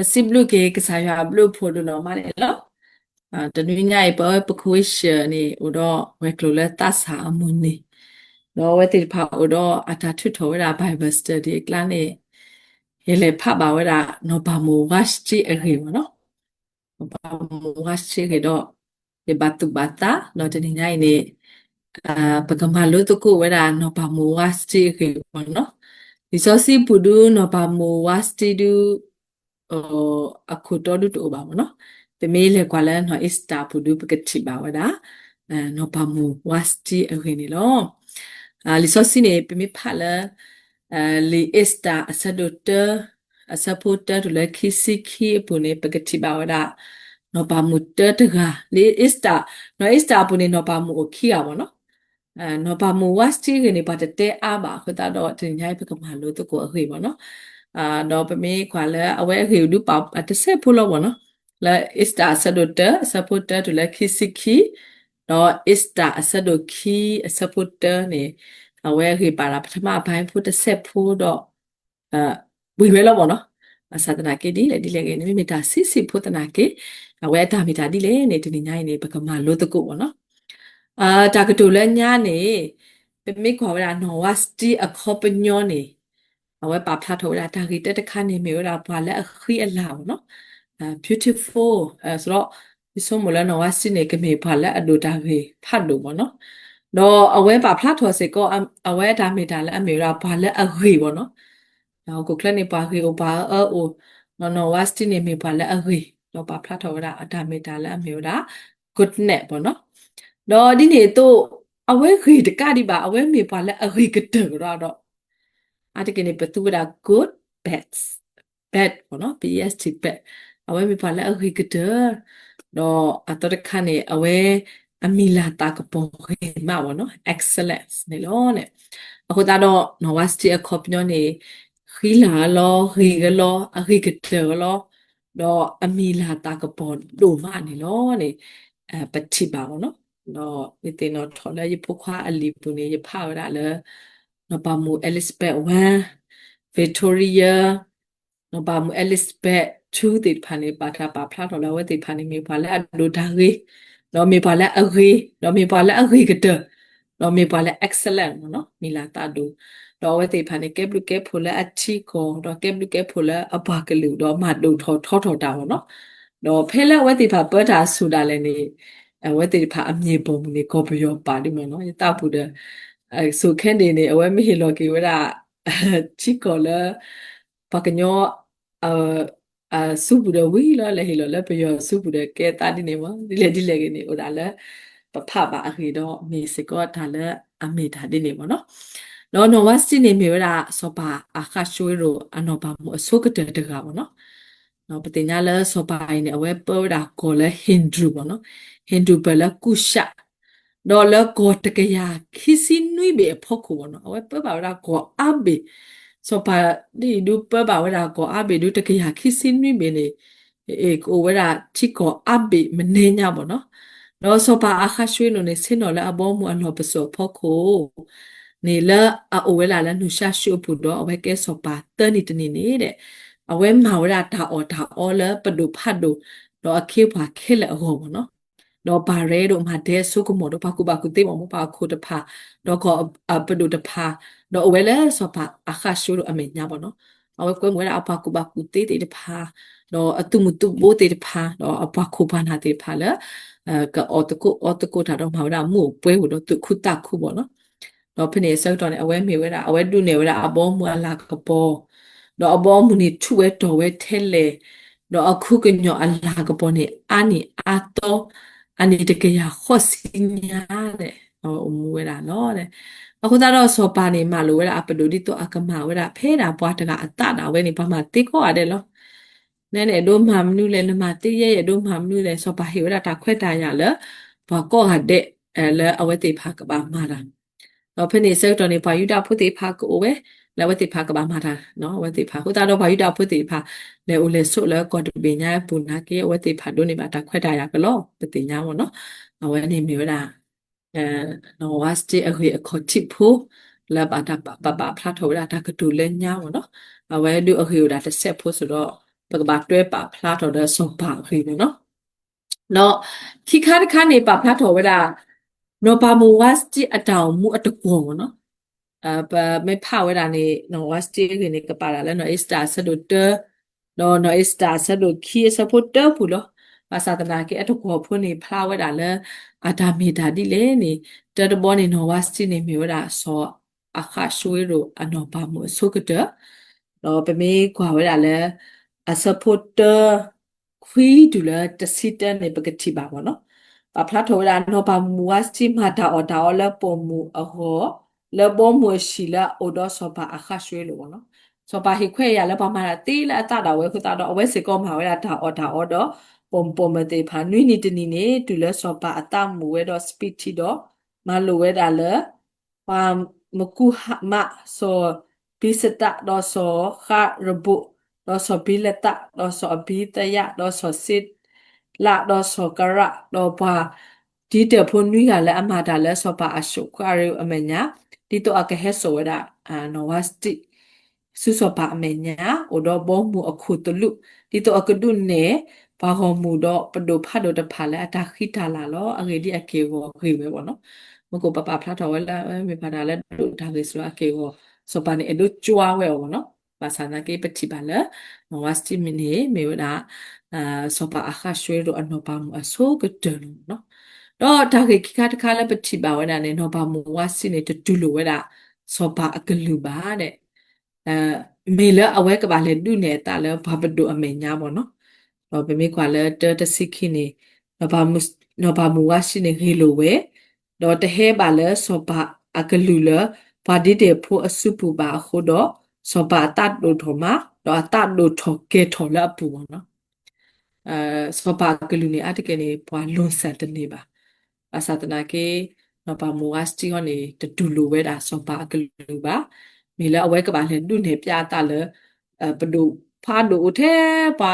ပစံးဘျုးက့ၤကစၢ်ယွၤအဘျုးအဖှိၣ်ဒိၣ်နီၢ်မးန့ၣ်လီၤ. တနွံညါအံၤ ပဝဲပခိၣ်ဝ့ၢ်ၡၢၣ်န့ၣ် အိၣ်ဒီးဝဲၤကျိၤလၢသးစၢ်အမုၢ်နံၤ, ဒီးအဝဲသ့ၣ်တဖၣ်အိၣ်ဒီးအတၢ်ထုးထီၣ်ဝဲဒၣ် Bible study အကျါန့ၣ်, ယလဲၤဖးဘၣ်ဝဲဒၣ် နီၢ်ပၤမုၣ်ဝါစတံအဂ့ၢ်မ့ၢ်နီၤ. နီၢ်ပၤမုၣ်ဝါစတံအဂ့ၢ်ဒီး ယဘၣ်သူၣ်ဘၣ်သး ဒီးတနံၤညါအံၤန့ၣ် ပကမၤလိသကိးဝဲဒၣ် နီၢ်ပၤမုၣ်ဝါစတံအဂ့ၢ်မ့ၢ်နီၤ. လံာ်စီဆှံပူၤဒု နီၢ်ပၤမုၣ်ဝါစတံဒု အခိၣ်တီဒုတအိၣ်ဘၣ်မ့ၢ်နီၤ. ပမ့ၢ်လဲၤကွၢ်လၢနီၢ်အ့စတၢ်အပူၤဒု ပကထံၣ်ဘၣ်ဝဲဒၣ် နီၢ်ပၤမုၣ်ဝါစတံအဂ့ၢ်န့ၣ်လီၤ. လံာ်စီဆှံန့ၣ် ပမ့ၢ်ဖးလၢ လံာ်အ့စတၢ်အဆၢဒိၣ်တၢ အဆၢဖိတၢတုၤလၢခံဆံခံအပူၤန့ၣ် ပကထံၣ်ဘၣ်ဝဲဒၣ် နီၢ်ပၤမုၣ်တၢတဂၤ လံာ်အ့စတၢ်, နီၢ်အ့စတၢ်အပူၤန့ၣ် နီၢ်ပၤမုၣ်အိၣ်ခံဂၤမ့ၢ်နီၤ. နီၢ်ပၤမုၣ်ဝါစတံအဂ့ၢ်န့ၣ် ပှၤတတဲအါဘၣ်အဃိသတးဒီး တနံၤညါအံၤ ပကမၤလိသကိးအဂ့ၢ်မ့ၢ်နီၤ. ဒီးပမ့ၢ်ကွၢ်လၢအဝဲအဂ့ၢ်ဒုပာ်တစဲးဖိလီၤမ့ၢ်နီၤ, လၢအ့စတၢ်အဆၢဒိၣ်တၢ အဆၢဖိတၢတုၤလၢခံဆံခံ, ဒီးအ့စတၢ်အဆၢဒိၣ်ခံ အဆၢဖိတၢန့ၣ် အဝဲအဂ့ၢ်ဘၣ်ဒၣ်ပထမပိုင်းဖိတစဲးဖိဒီး ဝံၤဝဲလီၤမ့ၢ်နီၤ. ဘၣ်ဆၣ်သနာ်က့ဒ်လဲၣ်ဒ်လဲၣ်ဂ့ၤန့ၣ် မ့မ့ၢ်တၢ်ဆံးဆံးဖိသနာ်က့ အဝဲအတၢ်မ့ၢ်တၢ်ဒ်လဲၣ်န့ၣ် တနံၤညါအံၤန့ၣ် ပကမၤလိသကိးမ့ၢ်နီၤ. တၢ်ကတိၤလၢညါန့ၣ် ပမ့ၢ်ကွၢ်ဝဲဒၣ်နီၢ်ဝါစတံအခီပညီန့ၣ် အဝဲပာ်ဖျါထီၣ်ဝဲဒၣ်တၢ်ဂ့ၢ်တၢတခါန့ၣ် မ့ၢ်ဝဲဒၣ်ပှၤလၢအဃံအလၤမ့ၢ်နီၤ, beautiful, ဆိုတော့ ယဆိကမိၣ်လၢနီၢ်ဝါစတံန့ၣ် ကမ့ၢ်ပှၤလၢအဒိၣ်တၢ်ဂ့ၤဖးဒိၣ်မ့ၢ်နီၤ. ဒီးအဝဲပာ်ဖျါထီၣ်စ့ၢ်ကီး အဝဲအတၢ်မ့ၢ်တၢ်လၢအမ့ၢ်ဝဲဒၣ်ပှၤလၢအဂ့ၤမ့ၢ်နီၤ. ဟီၣ်ခိၣ်ချၢန့ၣ် ပှၤဂ့ၤအိၣ်ပှၤအၢအိၣ်, ဒီးနီၢ်ဝါစတံန့ၣ်မ့ၢ်ပှၤလၢအဂ့ၤ, ဒီးပာ်ဖျါထီၣ်ဝဲဒၣ်အတၢ်မ့ၢ်တၢ်လၢအမ့ၢ်ဝဲဒၣ် goodness မ့ၢ်နီၤ. ဒီးဒ်န့ၣ်အသိး အဝဲဂ့ၤတကးဒံးဘၣ် အဝဲမ့ၢ်ပှၤလၢအဂ့ၤကတၢၢ်ကဒီးဒီး အါတက့ၢ်န့ၣ် ပသူဝဲဒၣ် good, bad, bad မ့ၢ်နီၤ, B E S T, bad, အဝဲမ့ၢ်ပှၤလၢအဂ့ၤကတၢၢ်, ဒီးအသီတခါန့ၣ် အဝဲအမံၤလၤသးကပီၤဂ့ၤမးမ့ၢ်နီၤ, excellence န့ၣ်လီၤန့ၣ်. အဃိသတးဒီး နီၢ်ဝါစတံအခီပညီန့ၣ် ဃံလၤလီၤ, ဂ့ၤကလီၤ, အဂ့ၤကတၢၢ်ကလီၤ, ဒီးအမံၤလၤသးကပီၤဒိၣ်မးန့ၣ်လီၤန့ၣ် ပထံၣ်ဘၣ်မ့ၢ်နီၤ. ဒီးယသ့ၣ်နီၣ်ထီၣ်လၢယဖိခွါအလံာ်ပူၤန့ၣ် ယဖးဝဲဒၣ်လၢ နီၢ်ပၤမုၣ် Elizabeth one, Victoria, နီၢ်ပၤမုၣ် Elizabeth two သ့ၣ်တဖၣ်န့ၣ် ဘၣ်တၢ်ပာ်ဖျါထီၣ်လၢအဝဲသ့ၣ်တဖၣ်န့ၣ် မ့ၢ်ပှၤလၢအဒိၣ်တၢ်ဂ့ၤ, ဒီးမ့ၢ်ပှၤလၢအဂ့ၤ, ဒီးမ့ၢ်ပှၤလၢအဂ့ၤကတၢၢ်, ဒီးမ့ၢ်ပှၤလၢ excellent မ့ၢ်နီၤ, မံၤလၤသးဒိၣ်, ဒီးအဝဲသ့ၣ်တဖၣ်န့ၣ် ကဲဘျုးကဲဖှိၣ်လၢအထံကီၢ်, ဒီးကဲဘျုးကဲဖှိၣ်လၢအပှၤကလုာ်, ဒီးမၤဒိၣ်ထီၣ်ထီထီၣ်တၢ်မ့ၢ်နီၤ. ဒီးဖဲလၢအဝဲသ့ၣ်တဖၣ်ပၢတၢ်အစိၤဒၣ်လဲာ်န့ၣ် အဝဲသ့ၣ်တဖၣ်အမံၤပိာ်မုၣ်န့ၣ် ကီၢ်ပယီၤပာ်ဒ်မ့ၢ်နီၤ, ယသးပူၤဒီး စိၤခဲန့ၣ်န့ၣ် အဝဲမ့ၢ်ဟ့ၣ်လီၤက့ၤဝဲဒၣ် ထံကီၢ်လၢ ပှၤကညီ အစုပူၤဒီးဝံၤလီၤ, လဲၤဟ့ၣ်လီၤလၢပယီၤစုပူၤဒီးကဲသးဒ်န့ၣ်မ့ၢ်, ဒ်လဲၣ်ဒ်လဲၣ်ဂ့ၤန့ၣ် အိၣ်ဒၣ်လၢ ပဖးဘၣ်အဂ့ၢ်ဒီး မ့ၢ်စ့ၢ်ကီးတၢ်လၢအမ့ၢ်တၢ်ဒ်န့ၣ်မ့ၢ်နီၤ. ဒီးနီၢ်ဝါစတံန့ၣ်မ့ၢ်ဝဲဒၣ် စီၤပၤအဃၣ်ၡိရ့ၣ်အနီၢ်ပၤမုၣ်အဆိကတၢၢ်တဂၤမ့ၢ်နီၤ. ပသ့ၣ်ညါလၢစီၤပၤအံၤန့ၣ် အဝဲပၢဝဲဒၣ်ကီၢ်လၢ Hindu မ့ၢ်နီၤ, Hindu ပၢလၢကူၡး ဒီးလၢကီၢ်တကယၤခံဆံနွံဘ့ၣ်အဖီခိၣ်မ့ၢ်နီၤ, အဝဲပၢဘၣ်ဝဲဒၣ်ကီၢ်အါဘ့ၣ်, စီၤပၤဒ်အံၤဒုပၢဘၣ်ဝဲဒၣ်ကီၢ်အါဘ့ၣ်ဒု တကယၤခံဆံနွံဘ့ၣ်န့ၣ် ကအိၣ်ဝဲဒၣ်ထံကီၢ်အါဘ့ၣ်မနုၤညါမ့ၢ်နီၤ. ဒီးစီၤပၤအဃၣ်ၡိရ့ၣ်န့ၣ် ဆ့ၣ်နီၤလၢအဘီအမုၢ်အလီၢ်ပစိာ်အဖီခိၣ်န့ၣ် လၢအအိၣ်ဝဲဒၣ်လၢနုာ်စၢ်ၡိအပူၤဒီး အဝဲကဲစီၤပၤသၢနံၣ်တနံၣ်န့ၣ်ဒီး အဝဲမၤဝဲဒၣ်တၢ်အီၣ်တၢ်အီလၢပဒိၣ်ဖးဒိၣ် ဒီးအခ့အပှၤခဲလၢာ်အဂီၢ်မ့ၢ်နီၤ. ဒီးပာ်ရဲဒိၣ်မၤဒဲအစိကမီၤဒီးပှၤကူၣ်ဘၣ်ကူၣ်သ့မ့ၢ် ပှၤဟီၣ်ခိၣ်တဖၣ်, ဒီးကီၢ်ပဒိၣ်တဖၣ်, ဒီးအိၣ်ဝဲလၢစီၤပၤအဃၣ်ၡိရ့ၣ်အမဲာ်ညါမ့ၢ်နီၤ. အဝဲကွဲမုာ်ဝဲဒၣ်အပှၤကူၣ်ဘၣ်ကူၣ်သ့သ့ၣ်တဖၣ်, ဒီးအသုးမုၢ်သုးဘိသ့ၣ်တဖၣ်, ဒီးအပှၤခိၣ်ပှၤနၢ်သ့ၣ်တဖၣ်လၢ ကအီၣ်သကိးအီသကိးတၢ်ဒီးမၤဝဲဒၣ်မုၢ်အိၣ်ပှဲၤအိၣ်ဒီးသူၣ်ခုသးခုမ့ၢ်နီၤ. ဒီးဖဲန့ၣ်အဆၢကတီၢ်န့ၣ် အဝဲမ့ၢ်ဝဲဒၣ် အဝဲဒုးနဲၣ်ဝဲဒၣ်အဘီအမုၢ်အလၤကပီၤ, ဒီးအဘီအမုၢ်န့ၣ်ထူၣ်ဝဲတီၢ်ဝဲထဲလဲၣ်, ဒီးအခူကညီၤအလၤကပီၤန့ၣ် အါနံၣ်အါသီ, အနံၣ်တကယၤဃိးဆံညါန့ၣ် အဝဲအိၣ်မူဝဲဒၣ်လီၤ. အဃိသတးဒီးစီၤပၤန့ၣ် မၤလိာ်ဝဲဒၣ်အပဒိၣ်ဒ်သိးအကမၤဝဲဒၣ် ဖဲဒၣ်ပှၤတဂၤအသးဒၣ်ဝဲန့ၣ် ပှၤမၤသ့ကိးဂၤဒဲးလီၤ. နဲနအဲၣ်ဒိးမၤမနုၤလဲၣ်, နမၤသ့ယဲ ယအဲၣ်ဒိးမၤမနုၤလဲၣ်, စီၤပၤဟ့ၣ်ဝဲဒၣ်တၢ်ခွဲးတၢ်ယာ်လၢ ပှၤကိးဂၤဒဲး လၢအဝဲသ့ၣ်တဖၣ်ကဘၣ်မၤတၢ် ဒီးဖဲန့ၣ်အဆၢကတီၢ်န့ၣ် ပှၤယူဒၤဖိသ့ၣ်တဖၣ်ကအိၣ်ဝဲ လၢအဝဲသ့ၣ်တဖၣ်ကဘၣ်မၤတၢ် အဝဲသ့ၣ်တဖၣ် အဃိသတးဒီးပှၤယူဒၤဖိသ့ၣ်တဖၣ် လဲၤအိၣ်လဲၤဆိးလၢကီၢ်တဘ့ၣ်ညါအပူၤနာ်က့ အဝဲသ့ၣ်တဖၣ်ဒိးန့ၢ်ဘၣ်တၢ်ခွဲးတၢ်ယာ်ကလီၤ ပသ့ၣ်ညါမ့ၢ်နီၤ. အဝဲန့ၣ်မ့ၢ်ဝဲဒၣ် နီၢ်ဝါစတ့အဂ့ၢ်အခီၣ်ထံးဖိ လၢဘၣ်တၢ်ပာ်ဖျါထီၣ်ဝဲဒၣ်တၢ်ကတိၤလၢညါမ့ၢ်နီၤ. အဝဲဒုးအဂ့ၢ်အိၣ်ဒၣ်တစဲးဖိစ့ၢ်ဒီး ပကဘၣ်တွဲပာ်ဖျါထီၣ်ဒီးစီၤပၤအဂ့ၢ်န့ၣ်လီၤ. ဒီးခံခါတခါန့ၣ် ပာ်ဖျါထီၣ်ဝဲဒၣ် နီၢ်ပၤမုၣ်ဝါစတံအတၢ်အိၣ်မူအတကွီၢ်မ့ၢ်နီၤ. ပမ့ၢ်ဖးဝဲဒၣ်န့ၣ် နီၢ်ဝါစတံအဂ့ၢ်န့ၣ် ကပာ်ဒၣ်လၢနီၢ်အ့စတၢ်အဆၢဒိၣ်တၢ, ဒီးနီၢ်အ့စတၢ်အဆၢဒိၣ်ခံအဆၢဖိတၢပူၤလီၤ. ဘၣ်ဆၣ်သနာ်က့ အတကွီၢ်ဖိန့ၣ် ဖျါဝဲဒၣ်လၢ အတၢ်မ့ၢ်တၢ်ဒ်လဲၣ်န့ၣ် တၢတဘီန့ၣ် နီၢ်ဝါစတံန့ၣ် မ့ၢ်ဝဲဒၣ်စီၤအဃးၡွ့ရိၣ်အနီၢ်ပၤမုၣ်အဆိကတၢၢ်, ဒီးပမ့ၢ်ကွၢ်ဝဲဒၣ်လၢ အဆၢဖိတၢ ခွံတုၤလၢတဆံတၢန့ၣ် ပကထံၣ်ဘၣ်မ့ၢ်နီၤ. ပာ်ဖျါထီၣ်ဝဲဒၣ် နီၢ်ပၤမုၣ်ဝါစတံမၤတၢ်အီၣ်တၢ်အီလၢပိာ်မုၣ်အဂီၢ်, လၢဘီမုၢ်အဟံၣ်လၢအအိၣ်ဒီးစီၤပၤအဃးၡွ့ရိၣ်မ့ၢ်နီၤ. စီၤပၤဟ့ၣ်ခွဲးယာ်လၢပှၤမၤတၢ်သ့လၢအသးဒၣ်ဝဲအဃိသတးဒီး အဝဲစ့ၢ်ကီးမၤဝဲဒၣ်တၢ်အီၣ်တၢ်အီဒီး ပိာ်မုၣ်ပိာ်မၢၤသ့ၣ်တဖၣ် နွံနံၤတနံၤန့ၣ် တုၤလၢစီၤပၤအသးမုာ်ဝဲဒီးစပံးထံဒီး မၤလိာ်ဝဲဒၣ်လၢ ပှၤမကူဟးမး စီၤဘံစတး ဒီးစီၤဃးရဘိၣ် ဒီးစီၤဘံလသး ဒီးစီၤအဘံသယး ဒီးစီၤစ့လး ဒီးစီၤကရး ဒီးပှၤဒ်တၢၣ်ဖိနွံဂၤလၢအမၤတၢ်လၢစီၤပၤအၤၡူၣ်ဃရ့းအမဲာ်ညါ, ဒ်သိးအကဟဲစိာ်ဝဲဒၣ် နီၢ်ဝါစတံ ဆူစီၤပၤအမဲာ်ညါ အိၣ်ဒီးဘီမုၢ်အခိၣ်သလုး, ဒ်သိးအကဒုးနဲၣ် ပှၤဂီၢ်မုၢ်ဒီးပဒိၣ်ဖးဒိၣ်တဖၣ်လၢအတၢ်ဃံတၢ်လၤလီၤ. အဂ့ၢ်ဒ်အက့ၢ်အဂီၤဂ့ၤဝဲမ့ၢ်နီၤ. မ့ၢ်ကီးပပာ်ဖျါထီၣ်ဝဲလၢ မ့ၢ်ပှၤတဂၤလၢဒိၣ်တၢ်ဂ့ၤစ့ၢ်ကီးအက့ၢ်အဂီၤ စီၤပၤန့ၣ် အဲၣ်ဒိးကွၢ်ဝဲအီၤမ့ၢ်နီၤ. ဘၣ်ဆၣ်သနာ်က့ ပထံၣ်ဘၣ်လၢ နီၢ်ဝါစတံမ့ၢ်န့ၣ် မ့ၢ်ဝဲဒၣ် စီၤပၤအဃးၡွ့ရိၣ်အနီၢ်ပၤမုၣ်အဆိကတၢၢ်လီၤမ့ၢ်နီၤ. ဒီးတၢ်ဂ့ၢ်ခံခါတခါလၢပထံၣ်ဘၣ်ဝဲဒၣ်န့ၣ် နီၢ်ပၤမုၣ်ဝါစတံန့ၣ် တတူၢ်လိာ်ဝဲဒၣ် စီၤပၤအကလုၢ်ဘၣ်န့ၣ် မ့ၢ်လၢအဝဲကဘၣ်လဲၤဒုးနဲၣ်အသးလၢပှၤပဒိၣ်အမဲာ်ညါမ့ၢ်နီၤ. ဒီးပမ့ၢ်ကွၢ်လၢတၢတဆံခံန့ၣ် နီၢ်ပၤမုၣ်ဝါစတံန့ၣ်ဂ့ၤလိာ်ဝဲ, ဒီးတဟဲဘၣ်လၢစီၤပၤအကလုၢ်လၢ ပှၤဒ်တၢၣ်ဖိအစုပူၤဘၣ်အဃိဒီး စီၤပၤအသးဒိၣ်ထီၣ်မး ဒီးအသးဒိၣ်ထီၣ်ကဲၤထီၣ်လၢအပူၤမ့ၢ်နီၤ. စီၤပၤအကလုၢ်န့ၣ် အါတက့ၢ်န့ၣ် ပှၤလိၤစၢ်တန့ၢ်ဘၣ်. ဘၣ်ဆၣ်သနာ်က့ နီၢ်ပၤမုၣ်ဝါစတံအံၤန့ၣ် တတူၢ်လိာ်ဝဲဒၣ်စီၤပၤအကလုၢ်ဘၣ်. မ့ၢ်လၢအဝဲကဘၣ်လဲၤဒုးနဲၣ်ပျးအသးလၢ ပဒိၣ်ဖးဒိၣ်အိၣ်ထဲပှၤ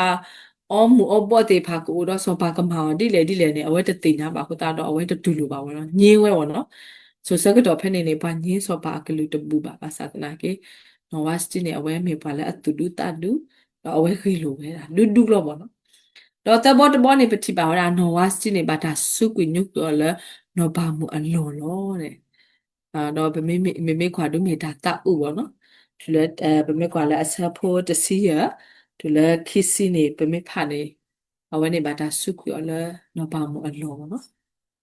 အီမူၤအီဘီသ့ၣ်တဖၣ်ကအိၣ်ဒီး စီၤပၤကမၤအီၤဒ်လဲၣ်ဒ်လဲၣ်န့ၣ် အဝဲတသ့ၣ်ညါဘၣ်အဃိသတးဒီး အဝဲတတူၢ်လိာ်ဘၣ်ဝဲလီၤ. ငြင်းဝဲအီၤနီၤ. စိၤဆၢကတီၢ်ဖဲန့ၣ်န့ၣ် ပှၤငြင်းစီၤပၤအကလုၢ်တဘူၣ်ဘၣ်. ဘၣ်ဆၣ်သနာ်က့ နီၢ်ဝါစတံန့ၣ် အဝဲမ့ၢ်ပှၤလၢအသူၣ်ဒူသးဒူ ဒီးအဝဲဂ့ၤလိာ်ဝဲဒၣ် ဒူဒူလီၤမ့ၢ်နီၤ. ဒီးသၢဘီတဘီန့ၣ် ပထံၣ်ဘၣ်ဝဲဒၣ် နီၢ်ဝါစတံန့ၣ် ဘၣ်တၢ်စူးကွံာ်ညိကွံာ်အီၤလၢ နီၢ်ပၤမုၣ်အလီၢ်လီၤ. ဒီးပမ့ၢ်ကွၢ်ဒ်မ့ၢ်တၢ်သးအုးဘၣ်နီၤ, တုၤလၢ ပမ့ၢ်ကွၢ်လၢအဆၢဖိတဆံယဲၢ် တုၤလၢခံဆံန့ၣ် ပမ့ၢ်ဖးန့ၣ် အဝဲန့ၣ်ဘၣ်တၢ်စူးကွံာ်အီၤလၢ နီၢ်ပၤမုၣ်အလီၢ်မ့ၢ်နီၤ,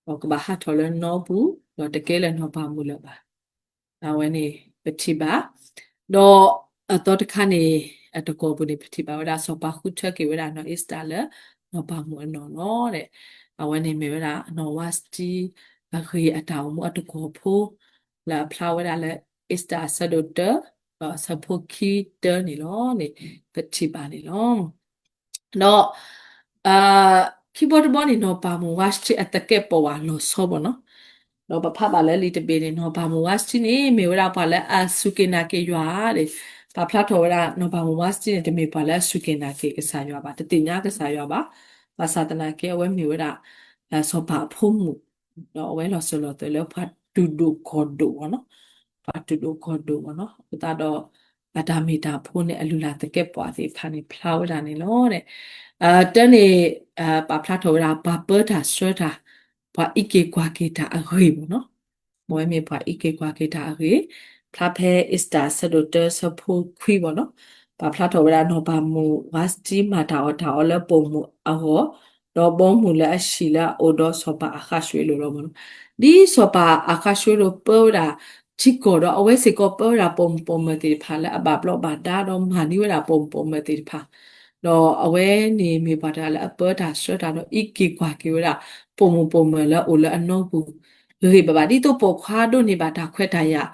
ဒီးကဘၣ်ဟးထီၣ်လၢနီပူၤ ဒီးတကဲလၢနီၢ်ပၤမုၣ်လၢၤဘၣ်. အဝဲန့ၣ်ပထံၣ်ဘၣ်, ဒီးအသီတခါန့ၣ် အတကွီၢ်ပူၤန့ၣ် ပထံၣ်ဘၣ်ဝဲဒၣ်စီၤပၤဃုထၢက့ၤဝဲဒၣ်နီၢ်အ့စတၢ်လၢ နီၢ်ပၤမုၣ်အလီၢ်လီၤ. အဝဲန့ၣ်မ့ၢ်ဝဲဒၣ် နီၢ်ဝါစတံအဂ့ၢ်အတၢ်အိၣ်မူအတကွီၢ်ဖိ လၢအဖျါဝဲဒၣ်လၢ အ့စတၢ်အဆၢဒိၣ်တၢ ဒီးအဆၢဖိခံတၢန့ၣ်လီၤန့ၣ် ပထံၣ်ဘၣ်န့ၣ်လီၤ. ဒီး ခံဘီတဘီန့ၣ် နီၢ်ပၤမုၣ်ဝါစတံအသကဲးပဝးလီၤဆီမ့ၢ်နီၤ, ဒီးပဖးဘၣ်လၢလံာ်တဘ့ၣ်န့ၣ် နီၢ်ပၤမုၣ်ဝါစတံန့ၣ် မ့ၢ်ဝဲဒၣ်ပှၤလၢအစူၢ်က့ၤနာ်က့ၤယွၤန့ၣ်, ပာ်ဖျါထီၣ်ဝဲဒၣ် နီၢ်ပၤမုၣ်ဝါစတံန့ၣ် တမ့ၢ်ပှၤလၢအစူၢ်က့ၤနာ်က့ၤကစၢ်ယွၤဘၣ်, တသ့ၣ်ညါကစၢ်ယွၤဘၣ်. ဘၣ်ဆၣ်သနာ်က့ အဝဲမ့ၢ်ဝဲဒၣ် စီၤပၤအဖိမုၣ်, ဒီးအဝဲလီၤစိၤလီၤသွဲၣ်လၢပှၤတူၢ်ဒိၣ်ကီၢ်ဒိၣ်မ့ၢ်နီၤ, ပှၤတူၢ်ဒိၣ်ကီၢ်ဒိၣ်မ့ၢ်နီၤ, အဃိသတးဒီး အတၢ်မ့ၢ်တၢ်ဖိန့ၣ် အလုၢ်အလၢ်သကဲးပဝးသ့ၣ်တဖၣ်န့ၣ် ဖျါဝဲဒၣ်န့ၣ်လီၤ. တၢန့ၣ် ပာ်ဖျါထီၣ်ဝဲဒၣ် ပှၤပၢတၢ်ဆှၢတၢ် ပှၤအံးက့ၤကွၢ်က့ၤတၢ်အဂ့ၢ်မ့ၢ်နီၤ, အဝဲမ့ၢ်ပှၤအံးက့ၤကွၢ်က့ၤတၢ်အဂ့ၢ်, ဖျါဖဲအ့စတၢ်အဆၢဒိၣ်တၢ ဆၢဖိခွံမ့ၢ်နီၤ, ပာ်ဖျါထီၣ်ဝဲဒၣ် နီၢ်ပၤမုၣ်ဝါစတံမၤတၢ်အီၣ်တၢ်အီလၢပိာ်မုၣ်အဂီၢ်, ဒီးဘီမုၢ်လၢအဟံၣ်လၢအအိၣ်ဒီးစီၤပၤအဃးၡွ့ရိၣ်လီၤမ့ၢ်နီၤ. ဒ်စီၤပၤအဃးၡွ့ရိၣ်ပၢဝဲဒၣ် ထံကီၢ်ဒီး အဝဲစ့ၢ်ကီးပၢဝဲဒၣ်ပိာ်မုၣ်ပိာ်မၢၤသ့ၣ်တဖၣ်လၢအဘၣ်ဘျီးဘၣ်ဒါ ဒီးမၤန့ၢ်ဝဲဒၣ်ပိာ်မုၣ်ပိာ်မၢၤသ့ၣ်တဖၣ်, ဒီးအဝဲန့ၣ်မ့ၢ်ပှၤတဂၤလၢအပၢတၢ်ဆှၢတၢ်ဒီး အံးက့ၤကွၢ်က့ၤဝဲဒၣ် ပိာ်မုၣ်ပိာ်မၢၤလၢအိၣ်လၢအနီပူၤ ဂ့ၤဂ့ၤဘၣ်ဘၣ်, ဒ်သိးပိာ်ခွါဒိးန့ၢ်ဘၣ်တၢ်ခွဲးတၢ်ယာ်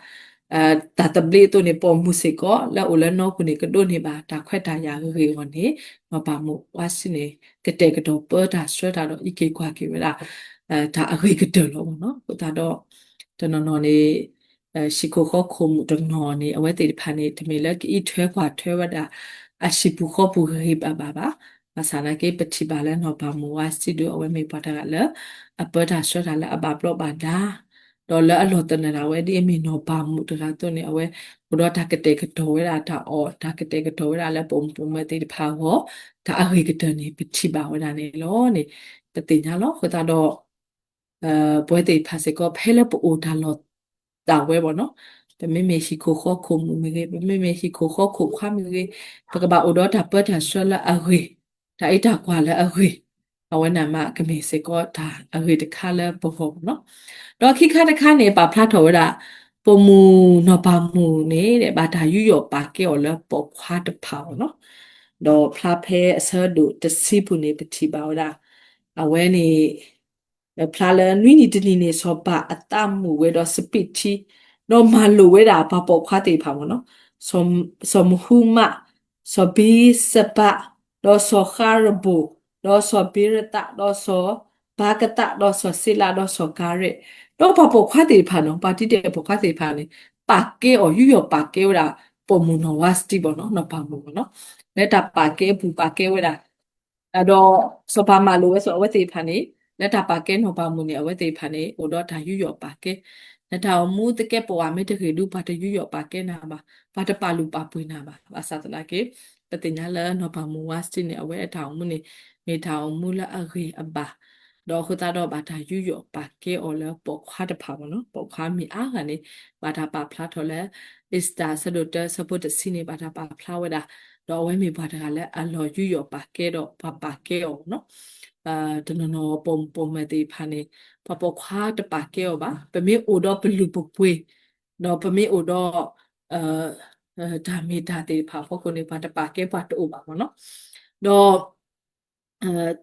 တၢ်သဘျ့အသိးန့ၣ် ပိာ်မုၣ်စ့ၢ်ကီးလၢအိၣ်လၢနီပူၤန့ၣ် ကဒိးန့ၢ်ဘၣ်တၢ်ခွဲးတၢ်ယာ်ဂ့ၤဂ့ၤအဂီၢ်န့ၣ် နီၢ်ပၤမုၣ်ဝါစတံန့ၣ် ကတဲာ်ကတီၤပၢတၢ်ဆှၢတၢ်ဒီး အံးက့ၤကွၢ်က့ၤဝဲဒၣ် တၢ်အဂ့ၤကတၢၢ်လီၤမ့ၢ်နီၤ. အဃိသတးဒီး တနီၤနီၤန့ၣ် ဟံၣ်ခိၣ်ဃီခိၣ်မုၣ်တနီၤန့ၣ် အဝဲသ့ၣ်တဖၣ်န့ၣ် တမ့ၢ်လၢကအံးထွဲကွၢ်ထွဲဝဲဒၣ် အဟံၣ်ပူၤဃီပူၤဂ့ၤဂ့ၤဘၣ်ဘၣ်ဘၣ်. ဘၣ်ဆၣ်သနာ်က့ ပထံၣ်ဘၣ်လၢနီၢ်ပၤမုၣ်ဝါစတံဒုး အဝဲမ့ၢ်ပှၤတဂၤလၢ အပၢတၢ်ဆှၢတၢ်လၢအဘၣ်ဘျီးဘၣ်ဒါ ဒီးလၢအလီၢ်သနၢၣ်ဒၣ်ဝဲဒ်အမ့ၢ်နီၢ်ပၤမုၣ်တဂၤအသိးန့ၣ် အဝဲအိၣ်ဒီးတၢ်ကတဲာ်ကတီၤဝဲဒၣ်တၢ်အီၣ် တၢ်ကတဲာ်ကတီၤဝဲဒၣ်လၢပအိၣ်မူပိာ်မၢၤသ့ၣ်တဖၣ်အဂီၢ် တၢ်အဂ့ၤကတၢၢ်န့ၣ် ပထံၣ်ဘၣ်ဝဲဒၣ်န့ၣ်လီၤန့ၣ် ပသ့ၣ်ညါလီၤ. အဃိသတးဒီး ပဝဲသ့ၣ်တဖၣ်စ့ၢ်ကီး ဖဲလၢပအိၣ်တၢ်လီၢ်တၢ်ဝဲဘၣ်နီၤ, ပမ့မ့ၢ်ဟံၣ်ခိၣ်ဃီခိၣ်မုၣ်မ့ၢ်ဂ့ၤ, ပမ့မ့ၢ်ဟံၣ်ခိၣ်ဃီခိၣ်ခွါမ့ၢ်ဂ့ၤ, ပကဘၣ်အိၣ်ဒီးတၢ်ပၢတၢ်ဆှၢလၢအဂ့ၤ, တၢ်အံးတၢ်ကွၢ်လၢအဂ့ၤ, အဝဲန့ၣ်မးကမ့ၢ်စ့ၢ်ကီးတၢ်အဂ့ၤတခါလၢပဂီၢ်ဘၣ်နီၤ. ဒီးခံခါတခါန့ၣ် ပာ်ဖျါထီၣ်ဝဲဒၣ် ပိာ်မုၣ်နီၢ်ပၤမုၣ်န့ၣ် ဘၣ်တၢ်ယူးယီၣ်ပာ်ကဲအီၤလၢပိာ်ခွါတဖၣ်ဘၣ်နီၤ. ဒီးဖျါဖဲအဆၢဒိၣ်တဆံပူၤန့ၣ် ပထံၣ်ဘၣ်ဝဲဒၣ် အဝဲန့ၣ် ဖျါလၢနွံနံၤတနံၤန့ၣ် စီၤပၤအသးမုာ်ဝဲဒီးစပံးထံ, ဒီးမၤလိာ်ဝဲဒၣ်ပှၤပိာ်ခွါသ့ၣ်တဖၣ်မ့ၢ်နီၤ, စီၤမဟူမး, စီၤဘံစဘး, ဒီးစီၤဃါရဘိၣ်, ဒီးစီၤဘံရသး, ဒီးစီၤဘါကသး, ဒီးစီၤစ့လး, ဒီးစီၤကၤရဲၣ်, ဒီးပှၤပိာ်ခွါသ့ၣ်တဖၣ်နီၤ, ပှၤတံၤတဲာ်ပိာ်ခွါသ့ၣ်တဖၣ်န့ၣ် ပာ်ကဲအီၤ ယူးယီၣ်ပာ်ကဲဝဲဒၣ် ပိာ်မုၣ်နီၢ်ဝါစတံဘၣ်နီၤ, နီၢ်ပၤမုၣ်ဘၣ်နီၤ, လၢတၢ်ပာ်ကဲအပူၤပာ်ကဲဝဲဒၣ် ဒီးစီၤပၤမၤလိာ်ဝဲဆိးအဝဲသ့ၣ်တဖၣ်န့ၣ် လၢတၢ်ပာ်ကဲနီၢ်ပၤမုၣ်န့ၣ် အဝဲသ့ၣ်တဖၣ်န့ၣ် အိၣ်ဒီးတၢ်ယူးယီၣ်ပာ်ကဲ, နတၢ်အိၣ်မူသကဲးပဝးမ့ၢ်တဂ့ၤဒုး ပှၤတယူးယီၣ်ပာ်ကဲနၤဘၣ်, ပှၤတပာ်လုၢ်ပာ်ပှ့ၤနၤဘၣ်. ဘၣ်ဆၣ်သနာ်က့ ပသ့ၣ်ညါလၢနီၢ်ပၤမုၣ်ဝါစတံန့ၣ် အဝဲအတၢ်အိၣ်မူန့ၣ် မ့ၢ်တၢ်အိၣ်မူလၢအဂ့ၤအဘၣ်, ဒီးအဃိသတးဒီးဘၣ်တၢ်ယူးယီၣ်ပာ်ကဲအီၤလၢပိာ်ခွါတဖၣ်ဘၣ်နီၤ, ပိာ်ခွါမ့ၢ်အါဂၤန့ၣ် ဘၣ်တၢ်ပာ်ဖျါထီၣ်လၢ အ့းစတၢၤ အဆၢဒိၣ်တၢ အဆၢဖိတဆံန့ၣ် ဘၣ်တၢ်ပာ်ဖျါဝဲဒၣ်, ဒီးအဝဲမ့ၢ်ပှၤတဂၤလၢအလီၤယူးယီၣ်ပာ်ကဲဒီးပှၤပာ်ကဲအီၤနီၤ. တနီၤနီၤပိာ်မုၣ်ပိာ်မၢၤသ့ၣ်တဖၣ်န့ၣ် ပှၤပိာ်ခွါတပာ်ကဲအီၤဘၣ်, ပမ့ၢ်အိၣ်ဒီးပလုၢ်ပပှ့ၤ, ဒီးပမ့ၢ်အိၣ်ဒီး တၢ်မ့ၢ်တၢ်သ့ၣ်တဖၣ်အဖီခိၣ်န့ၣ် ပှၤတပာ်ကဲပှၤတအိၣ်ဘၣ်မ့ၢ်နီၤ.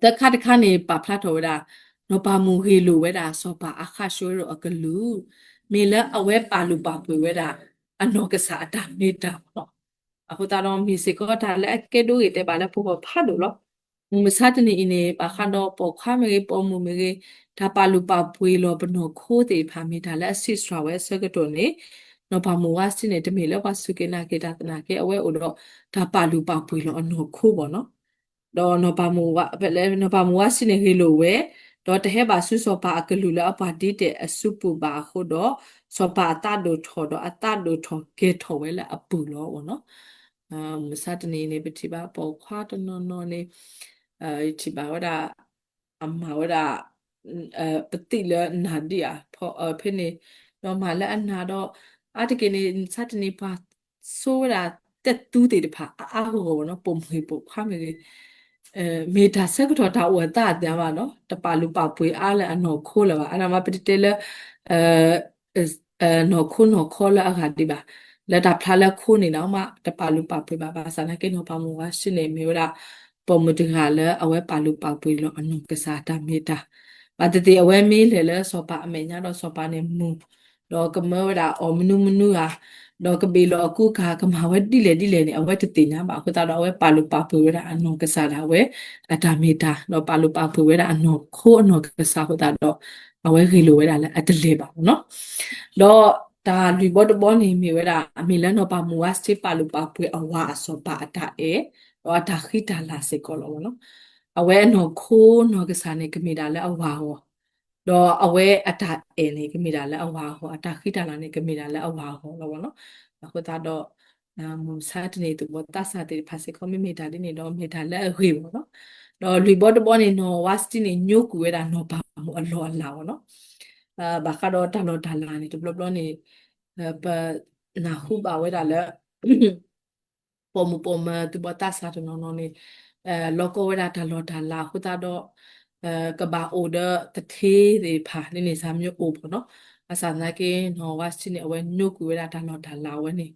ဒီး သၢခါတခါန့ၣ် ပာ်ဖျါထီၣ်ဝဲဒၣ် နီၢ်ပၤမုၣ်ဂ့ၢ်လိာ်ဝဲဒၣ် စီၤပၤအဃးၡိရ့ၣ်အကလုၢ်, မ့ၢ်လၢအဝဲပာ်လုၢ်ပာ်ပှ့ၤဝဲဒၣ် အနီၢ်ကစၢ်အတၢ်မ့ၢ်တၢ်လီၤ. အဃိသတးဒီးမ့ၢ်စ့ၢ်ကီးတၢ်လၢအကဲဒိဂ့ၤတဲာ်ဘၣ်လၢပဂီၢ်ဖးဒိၣ်လီၤ. မုၢ်မဆါတနံၤအံၤန့ၣ် ဘၣ်ဃးဒီးပိာ်ခွါမ့ၢ်ဂ့ၤ ပိာ်မုၣ်မ့ၢ်ဂ့ၤ, တၢ်ပာ်လုၢ်ပာ်ပှ့ၤလီၤပနီၢ်ခိသ့ၣ်တဖၣ် မ့ၢ်တၢ်လၢအဆံးစှၤဝဲအဆၢကတီၢ်န့ၣ်, နီၢ်ပၤမုၣ်ဝါစတံန့ၣ် တမ့ၢ်လၢပှၤစူၢ်က့ၤနာ်က့ၤတၢ်သနာ်က့ အဝဲအိၣ်ဒီးတၢ်ပာ်လုၢ်ပာ်ပှ့ၤလီၤအနီၢ်ခိဘၣ်နီၤ. ဒီးနီၢ်ပၤမုၣ်ဝါ, နီၢ်ပၤမုၣ်ဝါစတံန့ၣ်ဂ့ၢ်လိာ်ဝဲ, ဒီးတဟဲဘၣ်ဆူစီၤပၤအကလုၢ်လၢအပှၤဒ်တဲာ်အစုပူၤဘၣ်အဃိဒီး, စီၤပၤအသးဒိၣ်ထီၣ်ဒီးအသးဒိၣ်ထီၣ်ကဲၤထီၣ်ဝဲလၢအပူၤလီၤနီၤ. မုၢ်မဆါတနံၤအံၤန့ၣ် ပထံၣ်ဘၣ်ပိာ်ခွါတနီၤနီၤန့ၣ်, ယထံၣ်ဘၣ်ဝဲဒၣ် အမၤဝဲဒၣ် ပသံၣ်လၢနၢ်ဒံးဧါ, ဖဲန့ၣ်, ဒီးမၤလၢအနၢ်ဒီး, အါတက့ၢ်န့ၣ် မုၢ်မဆါတနံၤပှၤဆိဝဲဒၣ် သဲးသူသ့ၣ်တဖၣ် အါအါဂီၢ်ဂီၢ်နီၤ, ပိာ်မုၣ်ပိာ်ခွါမ့ၢ်ဂ့ၤ, မ့ၢ်တၢ်ဆၢကတီၢ်တၢ်အိၣ်အသးအသးဘၣ်နီၤ, တပာ်လုၢ်ပာ်ပှ့ၤအါလၢအနီၢ်ခိလၢၤဘၣ်. အါန့ၣ်မး ပတတဲလၢ နီၢ်ခိနီၢ်ခီလၢအဂၤဒံးဘၣ်, လၢတၢ်ဖျါလၢခိန့ၣ်ဒီးမး တပာ်လုၢ်ပာ်ပှ့ၤဘၣ်. ဘၣ်ဆၣ်သနာ်က့ နီၢ်ပၤမုၣ်ဝါစတံန့ၣ် မ့ၢ်ဝဲဒၣ် ပိာ်မုၣ်တဂၤလၢအဝဲပာ်လုၢ်ပာ်ပှ့ၤလီၤအနီၢ်ကစၢ်တၢ်မ့ၢ်တၢ်, ဘၣ်သ့ၣ်သ့ၣ်အဝဲမ့ၢ်လဲၤလၢစီၤပၤအမဲာ်ညါဒီးစီၤပၤန့ၣ်မုာ်, ဒီးကမၢဝဲဒၣ်အီၤမနုၤမနုၤဧါ, ဒီးကဘ့ၣ်လီၤအကူအကၤ ကမၤဝဲဒ်လဲၣ်ဒ်လဲၣ်န့ၣ် အဝဲတသ့ၣ်ညါဘၣ်. အဃိသတးဒီး အဝဲပာ်လုၢ်ပာ်ပှ့ၤဝဲဒၣ်အနီၢ်ကစၢ်ဒၣ်ဝဲ အတၢ်မ့ၢ်တၢ်, ဒီးပာ်လုၢ်ပာ်ပှ့ၤဝဲဒၣ်အနီၢ်ခိအနီၢ်ကစၢ်အဃိသတးဒီး အဝဲဂ့ၢ်လိာ်ဝဲဒၣ်လၢအတလဲၤဘၣ်မ့ၢ်နီၤ. ဒီးတၢ်လွံၢ်ဘီတဘီန့ၣ်မ့ၢ်ဝဲဒၣ် မ့ၢ်လၢနီၢ်ပၤမုၣ်ဝါစတံပာ်လုၢ်ပာ်ပှ့ၤအဝၤအစီၤပၤအတၢ်အဲၣ် ဒီးအတၢ်ဃံတၢ်လၤစ့ၢ်ကီးလီၤမ့ၢ်နီၤ. အဝဲအနီၢ်ခိနီၢ်ကစၢ်န့ၣ် ကမ့ၢ်ဒၣ်လၢအဝၤအဂီၢ်, ဒီးအဝဲအတၢ်အဲၣ်န့ၣ် ကမ့ၢ်ဒၣ်လၢအဝၤအဂီၢ်, အတၢ်ဃံတၢ်လၤန့ၣ် ကမ့ၢ်ဒၣ်လၢအဝၤအဂီၢ်လီၤမ့ၢ်နီၤ. အဃိသတးဒီး မုၢ်မဆါတနံၤ သူၣ်ဘီၣ်သးစၢ်သ့ၣ်တဖၣ်စ့ၢ်ကီး မ့မ့ၢ်တၢ်ဒ်န့ၣ်ဒီး မ့ၢ်တၢ်လၢအဂ့ၤမ့ၢ်နီၤ. ဒီးလွံၢ်ဘီတဘီန့ၣ် နီၢ်ဝါစတံန့ၣ် ညိကွံာ်ဝဲဒၣ်နီၢ်ပၤမုၣ်အလီၢ်အလၤမ့ၢ်နီၤ. ဘၣ်ဃးဒီးတၢ်လီၢ်တၢ်လၤန့ၣ် တဘျီဘျီန့ၣ် ပနၢ်ဟူဘၣ်ဝဲဒၣ်လၢ ပိာ်မုၣ်ပိာ်မၢၤသူၣ်ဘီၣ်သးစၢ်တနီၤနီၤန့ၣ် လီၤကီဝဲဒၣ်တၢ်လီၢ်တၢ်လၤအဃိသတးဒီး ကဘၣ်အိၣ်ဒီးသထ့သ့ၣ်တဖၣ် ဒ်န့ၣ်စၢ်မ့ၢ်အိၣ်မ့ၢ်နီၤ. ဘၣ်ဆၣ်သနာ်က့ နီၢ်ဝါစတံန့ၣ် အဝဲညိကွံာ်ဝဲဒၣ်တၢ်လီၢ်တၢ်လၤဝဲန့ၣ်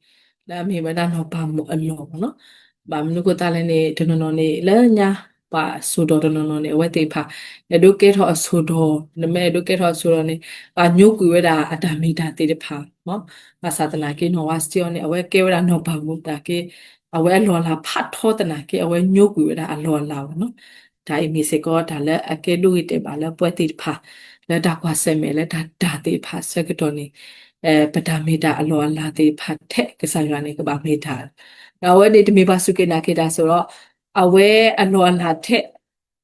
လၢအမ့ၢ်ဝဲဒၣ်နီၢ်ပၤမုၣ်အလီၢ်မ့ၢ်နီၤ. ဘၣ်မနုၤအဃိသတးလဲၣ်န့ၣ် တနီၤနီၤန့ၣ် လၢညါ ပှၤစိၤဒီၤတနီၤနီၤန့ၣ် အဝဲသ့ၣ်တဖၣ် အဲၣ်ဒိးကဲထီၣ်အစိၤဒီၤ, နမ့ၢ်အဲၣ်ဒိးကဲထီၣ်အစိၤဒီၤန့ၣ် ပှၤညိကွံာ်ဝဲဒၣ်အတၢ်မ့ၢ်တၢ်သ့ၣ်တဖၣ် ဘၣ်ဆၣ်သနာ်က့ နီၢ်ဝါစတံအံၤန့ၣ် အဝဲကဲဝဲဒၣ်နီၢ်ပၤမုၣ်သနာ်က့ အဝဲအလီၢ်အလၤဖးထီသနာ်က့ အဝဲညိကွံာ်ဝဲဒၣ်အလီၢ်အလၤမ့ၢ်နီၤ. တၢ်အံၤမ့ၢ်စ့ၢ်ကီးတၢ်လၢအကဲဒိဂ့ၤတဲာ်ဘၣ်လၢပဝဲသ့ၣ်တဖၣ် လၢတၢ်ကွၢ်ဆၢၣ်မဲာ်လၢတၢ်တၢ်သ့ၣ်တဖၣ်အဆၢကတီၢ်န့ၣ် ပတၢ်မ့ၢ်တၢ်အလီၢ်အလၤသ့ၣ်တဖၣ်ထဲ ကစၢ်ယွၤန့ၣ် ကဘၣ်မ့ၢ်တၢ် ဒီးအဝဲန့ၣ်တမ့ၢ်ပှၤစူၢ်က့ၤနာ်က့ၤတၢ်စ့ၢ်ကီး, အဝဲအလီၢ်အလၤထဲ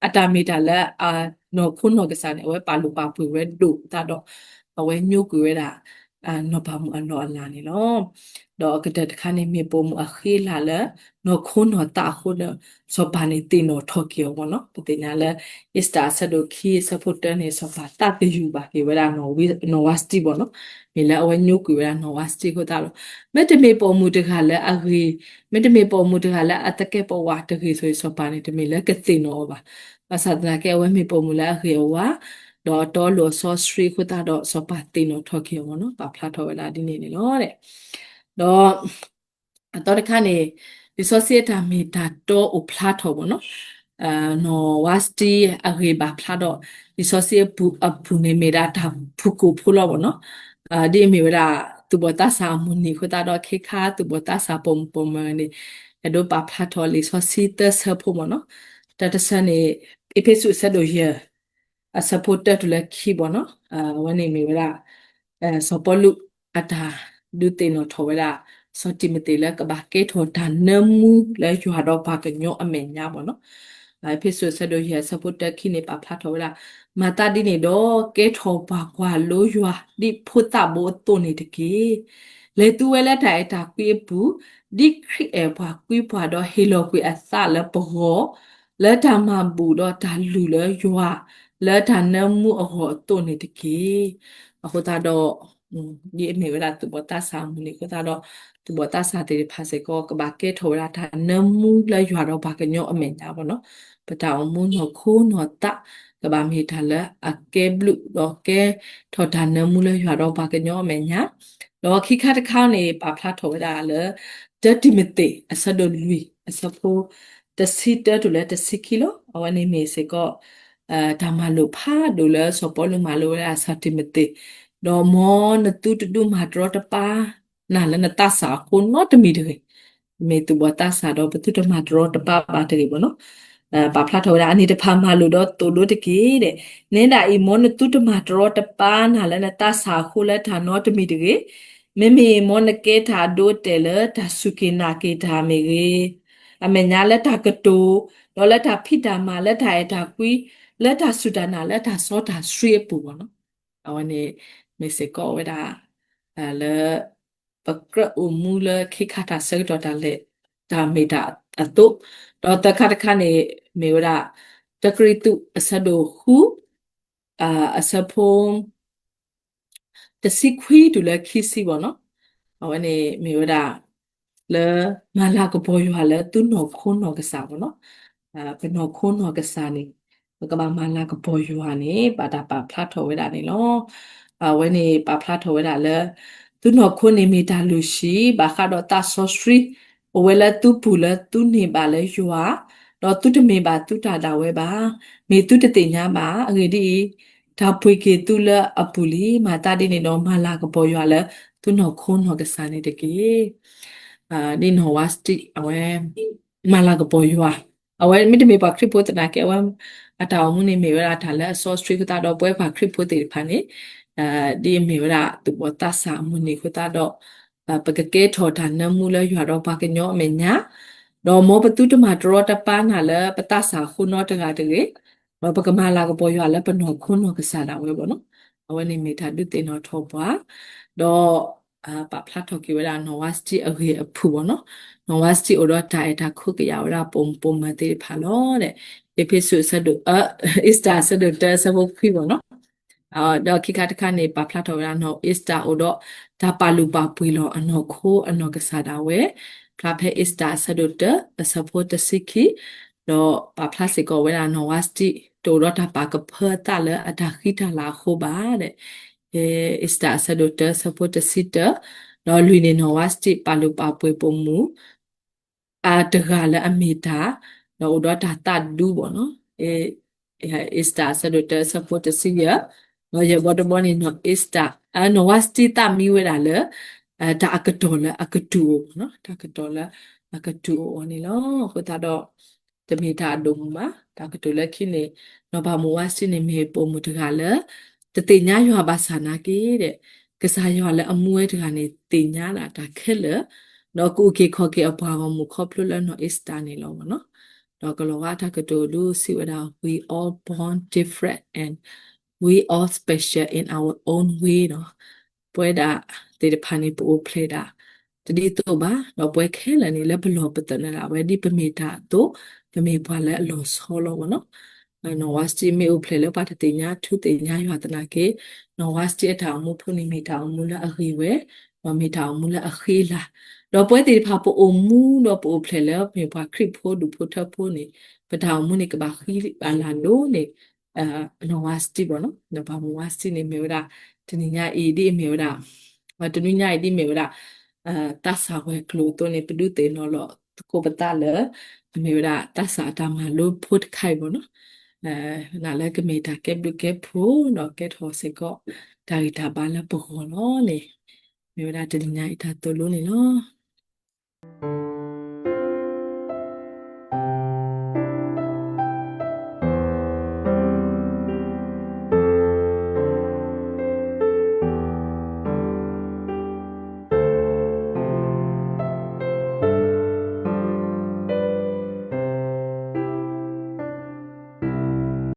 အတၢ်မ့ၢ်တၢ်လၢအနီၢ်ခိနီၢ်ကစၢ်န့ၣ် အဝဲပာ်လုၢ်ပာ်ပှ့ၤဝဲဒိၣ်သတးဒီး အဝဲညိကွံာ်ဝဲဒၣ် နီၢ်ပၤမုၣ်အလီၢ်အလၤန့ၣ်လီၤ. ဒီးအကတၢၢ်တခါန့ၣ် မ့ၢ်ပိာ်မုၣ်အဃံအလၤလၢ နီၢ်ခိနီၢ်သးအဃိဒီး စီၤပၤန့ၣ်သ့ၣ်နီၣ်ထီၣ်က့ၤအီၤဘၣ်နီၤ. ပသ့ၣ်ညါလၢ အ့စတၢ်အဆၢဒိၣ်ခံအဆၢဖိတၢန့ၣ် စီၤပၤသးသယုၢ်ဘၣ်က့ၤဝဲဒၣ် နီၢ်ဝါစတံဘၣ်နီၤ. မ့ၢ်လၢအဝဲညိကွံာ်ဝဲဒၣ်နီၢ်ဝါစတံအဃိသတးဒီး မ့တမ့ၢ်ပိာ်မုၣ်တဂၤလၢအဂ့ၤ, မ့တမ့ၢ်ပိာ်မုၣ်တဂၤလၢအသကဲးပဝးတဂ့ၤအသိးန့ၣ် စီၤပၤန့ၣ် တမ့ၢ်လၢကသ့ၣ်နီၣ်အီၤဘၣ်. ဘၣ်ဆၣ်သနာ်က့ အဝဲမ့ၢ်ပိာ်မုၣ်လၢအဂ့ၤအဝါ ဒီးအတီအလိၤအစီဆှံအဃိသတးဒီး စီၤပၤသ့ၣ်နီၣ်ထီၣ်က့ၤအီၤဘၣ်နီၤ. ပာ်ဖျါထီၣ်ဝဲဒၣ်ဒ်န့ၣ်န့ၣ်လီၤ. ဒီး အသီတခါန့ၣ် လံာ်စီဆှံအတၢ်မ့ၢ်တၢ်တီအိၣ်ဖျါထီၣ်ဘၣ်နီၤ. နီၢ်ဝါစတံအဂ့ၢ်ဘၣ်ဖျါဒီး လံာ်စီဆှံအပူၤအပူၤန့ၣ် မ့ၢ်ဒၣ်တၢ်ဖုၣ်ကိာ်ဖိလီၤဘၣ်နီၤ. ဒ်အမ့ၢ်ဝဲဒၣ် သူၣ်ဘီၣ်သးစၢ်အမုၢ်နံၤအဃိသတးဒီး ခဲခါသူၣ်ဘီၣ်သးစၢ်ပိာ်မုၣ်ပိာ်မၢၤန့ၣ် အဲၣ်ဒိးပာ်ဖျါထီၣ်လံာ်စီဆှံသၢဆၢဖိဘၣ်နီၤ. တၢတဆၢန့ၣ် အ့းဖ့းစူးအဆၢဒိၣ်ယဲၢ် အဆၢဖိတၢတုၤလၢခံဘၣ်နီၤ. အဝဲန့ၣ်မ့ၢ်ဝဲဒၣ် စီၤပီလူးအတၢ်ဒုးသ့ၣ်နီၣ်ထီၣ်ဝဲဒၣ် စီၤတံၤမသ့းလၢကဘၣ်ကဲထီၣ်တၢ်နၢမူလၢယွၤဒီးပှၤကညီအမဲာ်ညါဘၣ်နီၤ. အ့းဖ့းစူးအဆၢဒိၣ်ယဲၢ်အဆၢဖိတၢခံန့ၣ် ပာ်ဖျါထီၣ်ဝဲဒၣ် မၤသးဒ်န့ၣ်ဒီး ကဲထီၣ်ပှၤကွၢ်လိယွၤဒ်ဖိသၣ်ဘိအသိးန့ၣ်တက့ၢ်. လဲၤသူဝဲလၢတၢ်အဲၣ်တၢ်ကွံအပူၤ ဒ်ခရံာ်အဲၣ်ပှၤကွံပှၤဒီးဟ့ၣ်လီၤကွံာ်အသးလၢပဂီၢ် လၢတၢ်မၤဘူၣ်ဒီးတၢ်လုၢ်လၢယွၤ လၢတၢ်နၢမူအဂီၢ်အသိးန့ၣ်တက့ၢ်. အဃိသတးဒီး ဒ်အမ့ၢ်ဝဲဒၣ်သူၣ်ဘီၣ်သးစၢ်အမုၢ်နံၤအဃိသတးဒီး သူၣ်ဘီၣ်သးစၢ်သ့ၣ်တဖၣ်စ့ၢ်ကီး ကဘၣ်ကဲထီၣ်ဝဲဒၣ်တၢ်နၢမူလၢယွၤဒီးပှၤကညီအမဲာ်ညါဘၣ်နီၤ. ပတၢ်အိၣ်မူနီၢ်ခိနီၢ်သး ကဘၣ်မ့ၢ်တၢ်လၢအကဲဘျုးဒီးကဲထီၣ်တၢ်နၢမူလၢယွၤဒီးပှၤကညီအမဲာ်ညါ ဒီးခံခါတခါန့ၣ် ပာ်ဖျါထီၣ်ဝဲဒၣ်လၢ တၢတံၤမသ့း အဆၢဒိၣ်လွံၢ် အဆၢဖိ တဆံတၢတုၤလၢတဆံခံလီၤ. အဝဲန့ၣ်မ့ၢ်စ့ၢ်ကီး တၢ်မၤလိာ်ဖးဒိၣ်လၢစီၤပီလူးမၤလိာ်ဝဲဒၣ်စီၤတံၤမသ့း, ဒီးမ်နသုတဒုးမၤတရီတပါနၤလၢနသးစၢ်အဃိနီတမံၤတဂ့ၤ. မ့ၢ်သူၣ်ဘီၣ်သးစၢ်ဒီးပသုတမၤတရီတပါဘၣ်တဂ့ၤဘၣ်နီၤ. ပာ်ဖျါထီၣ်ဝဲဒၣ် အန့ၣ်တဖၣ်မၤလိာ်ဒီးသိၣ်လိတက့ၢ်ဒဲး. နဲဒၣ်အံၤ မ်နသုတမၤတရီတပါနၤလၢနသးစၢ်အဃိလၢတၢ်နီတမံၤတဂ့ၤ. မ့မ့ၢ်မ်နကဲတၢ်အဒိအတဲာ်လၢတၢ်စူၢ်က့ၤနာ်က့ၤတၢ်မ့ၢ်ဂ့ၤ, အမဲာ်ညါလၢတၢ်ကတိၤ, ဒီးလၢတၢ်ဖံးတၢ်မၤ လၢတၢ်အဲၣ်တၢ်ကွံ, လၢတၢ်စူၢ်တၢ်နာ် လၢတၢ်စီတၢ်ဆှံအပူၤဘၣ်နီၤ. အဝဲန့ၣ် မ့ၢ်စ့ၢ်ကီးဝဲဒၣ် လၢ ပကြၢးအိၣ်မူလၢခ့ခါတၢ်ဆၢကတီၢ်တၢ်လဲၤ တၢ်မ့ၢ်တၢ်အသိး, ဒီးသၢခါတခါန့ၣ် မ့ၢ်ဝဲဒၣ် တကရံၣ်သူးအဆၢဒိၣ်ဃု အဆၢဖိ တဆံခွံတုၤလၢခံဆံဘၣ်နီၤ. အဝဲန့ၣ်မ့ၢ်ဝဲဒၣ် လၢမၤလၤကပီၤယွၤလၢသုနီၢ်ခိနီၢ်ကစၢ်ဘၣ်နီၤ. ပနီၢ်ခိနီၢ်ကစၢ်န့ၣ် ပကဘၣ်မၤလၤကပီၤယွၤန့ၣ် ဘၣ်တၢ်ပာ်ဖျါထီၣ်ဝဲဒၣ်န့ၣ်လီၤ. အဝဲန့ၣ်ပာ်ဖျါထီၣ်ဝဲဒၣ်လၢ သုနီၢ်ခိန့ၣ်မ့ၢ်တၢ်လုၢ်ဟံၣ် ဘၣ်ဃးဒီးသးစီဆှံ အိၣ်ဝဲလၢသုပူၤလၢသုန့ၢ်ဘၣ်လၢယွၤ, ဒီးသုတမ့ၢ်ဘၣ်သုတၢ်ဒၣ်ဝဲဘၣ်, မ့ၢ်သုတသ့ၣ်ညါဘၣ်. အဂ့ၢ်ဒ်အံၤ, တၢ်ပှ့ၤက့ၤသုလၢအပူၤလံ. မၤသးဒ်န့ၣ်ဒီး မၤလၤကပီၤယွၤလၢသုနီၢ်ခိနီၢ်ကစၢ်န့ၣ်တက့ၢ်. ဒ်နီၢ်ဝါစတံ အဝဲ မၤလၤကပီၤယွၤ, အဝဲမ့တမ့ၢ်ပှၤခရံာ်ဖိသနာ်က့ အဝဲ အတၢ်အိၣ်မူန့ၣ်မ့ၢ်ဝဲဒၣ်တၢ်လၢအစီဆှံအဃိသတးဒီး ပဝဲပှၤခရံာ်ဖိသ့ၣ်တဖၣ်န့ၣ် ဒ်အမ့ၢ်ဝဲဒၣ်သူၣ်ဘီၣ်သးစၢ်အမုၢ်နံၤအဃိသတးဒီး ပကကဲထီၣ်တၢ်နၢမူလၢယွၤဒီးပှၤကညီအမဲာ်ညါ, ဒီးမ်ပသုတမၤတရီတပါနၤလၢပသးစၢ်အဃိနီတဂၤတဂ့ၤ, ဒီးပကမၤလၤကပီၤယွၤလၢပနီၢ်ခိနီၢ်ကစၢ်ဒၣ်ဝဲဘၣ်နီၤ. အဝဲန့ၣ်မ့ၢ်တၢ်ဒုးသ့ၣ်နီၣ်ထီၣ်ပှၤ, ဒီး ပာ်ဖျါထီၣ်က့ၤဝဲဒၣ်နီၢ်ဝါစတံအဂ့ၢ်အဖုၣ်ဘၣ်နီၤ. နီၢ်ဝါစတံအိၣ်ဒီးတၢ်အဲၣ်တၢ်ခိကယာ်ဝဲဒၣ်ပိာ်မုၣ်ပိာ်မၢၤသ့ၣ်တဖၣ်လီၤ. အ့းဖ့းစူးအဆၢဒိၣ် အ့းစတၢ်အဆၢဒိၣ်တၢအဆၢဖိခွံဘၣ်နီၤ. ဒီးခံခါတခါန့ၣ် ပာ်ဖျါထီၣ်ဝဲဒၣ်နီၢ်အ့းစတၢ်အိၣ်ဒီးတၢ်ပာ်လုၢ်ပာ်ပှ့ၤလီၤအနီၢ်ခိအနီၢ်ကစၢ်ဒၣ်ဝဲ, ဖျါဖဲအ့းစတၢ်အဆၢဒိၣ်တၢအဆၢဖိတဆံခံ, ဒီးပာ်ဖျါစ့ၢ်ကီးဝဲဒၣ်နီၢ်ဝါစတံ တအိၣ်ဒီးတၢ်ပာ်ကဖၢအသးလၢအတၢ်ဃံတၢ်လၤအဃိဘၣ်ဒဲး အ့းစတၢ်အဆၢဒိၣ်တၢအဆၢဖိတဆံတၢ, ဒီးလွံၢ်န့ၣ် နီၢ်ဝါစတံပာ်လုၢ်ပာ်ပှ့ၤပိာ်မုၣ် အတဂၤလၢအမ့ၢ်တၢ်, ဒီးအိၣ်ဒီးတၢ်သးဒူဘၣ်နီၤ. အ့းစတၢ်အဆၢဒိၣ်တၢအဆၢဖိတဆံယဲၢ်, ဒီးယဲၢ်ဘီတဘီန့ၣ် နီၢ်အ့းစတၢ် နီၢ်ဝါစတံသးမံဝဲဒၣ်လၢ တၢ်အကတီၢ်လၢအကတုၤအိၣ်ဘၣ်နီၤ, တၢ်ကတီၢ်လၢအကတုၤအိၣ်အီၤန့ၣ်လီၤ. အဃိသတးဒီး တမ့ၢ်တၢ်အဒိၣ်မုၢ်ဘၣ်, တၢ်ကတိၤလၢခံန့ၣ် နီၢ်ပၤမုၣ်ဝါစံန့ၣ်မ့ၢ်ပိာ်မုၣ်တဂၤလၢ တသ့ၣ်ညါယွၤဘၣ်ဆၣ်နာ်က့ဒီး ကစၢ်ယွၤလၢအမူဝဲတဂၤန့ၣ် သ့ၣ်ညါဒၣ်တၢ်ခဲလၢာ်, ဒီးကအုၣ်က့ၤခီၣ်က့ၤအပှၤဂီၢ်မုၢ်ခီဖျိလၢနီၢ်အ့းစတၢ်န့ၣ်လီၤနီၤ. ဒီးကလီၤဝါတၢ်ကတိၤဒုးစံးဝဲဒၣ် we all born different and we all special in our own way နီၤ. ပဝဲဒၣ်သ့ၣ်တဖၣ်န့ၣ် ပအိၣ်ဖျဲၣ်ဒၣ်တဒ်သိးဘၣ်, ဒီးပဝဲခဲလၢာ်န့ၣ် လၢပလီၢ်ပသးန့ၣ်ဒၣ် အဝဲဒ်ပမ့ၢ်တၢ်အသိး, ပမ့ၢ်ပှၤလၢအလီၤဆီလီၤမ့ၢ်နီၤ. နီၢ်ဝါစတံမ့ၢ်အိၣ်ဖျဲၣ်လၢပှၤတသ့ၣ်ညါထူသ့ၣ်ညါယွၤသနာ်က့, နီၢ်ဝါစတံအတၢ်အိၣ်မူဖိန့ၣ်မ့ၢ်တၢ်အိၣ်မူလၢအဂ့ၤဝဲ, ဒီးမ့ၢ်တၢ်အိၣ်မူလၢအဃံအလၤ, ဒီးပဝဲသ့ၣ်တဖၣ်ပအိၣ်မူဒီးပအိၣ်ဖျဲၣ်လၢပမ့ၢ်ပှၤခရံာ်ဖိဒူၣ်ဖိထၢဖိန့ၣ်, ပတၢ်အိၣ်မူန့ၣ်ကဘၣ်ဃံဘၣ်လၤဒိၣ်န့ၣ် နီၢ်ဝါစတံဘၣ်နီၤ. နီၢ်ဝါစတံန့ၣ်မ့ၢ်ဝဲဒၣ် တနံၤညါအံၤဒ်အမ့ၢ်ဝဲဒၣ်, တနံၤညါအံၤဒ်မ့ၢ်ဝဲဒၣ် သးစၢ်ဝဲၤကျိၤအသိးန့ၣ် ပဒုးသ့ၣ်နီၣ်လီၤသကိးပသးလၢ အမ့ၢ်ဝဲဒၣ်သးစၢ်အတၢ်မၤလိဖိတခါအံၤမ့ၢ်နီၤ. နာ်လၢကမ့ၢ်တၢ်ကဲဘျုးကဲဖှိၣ်ဒီးကဲထီၣ်စ့ၢ်ကီး တၢ်ဂံၢ်တၢ်ဘါလၢပဂီၢ်လီၤန့ၣ်, မ့ၢ်ဝဲဒၣ်တနံၤညါအံၤတၢ်သိၣ်လိန့ၣ်လီၤ.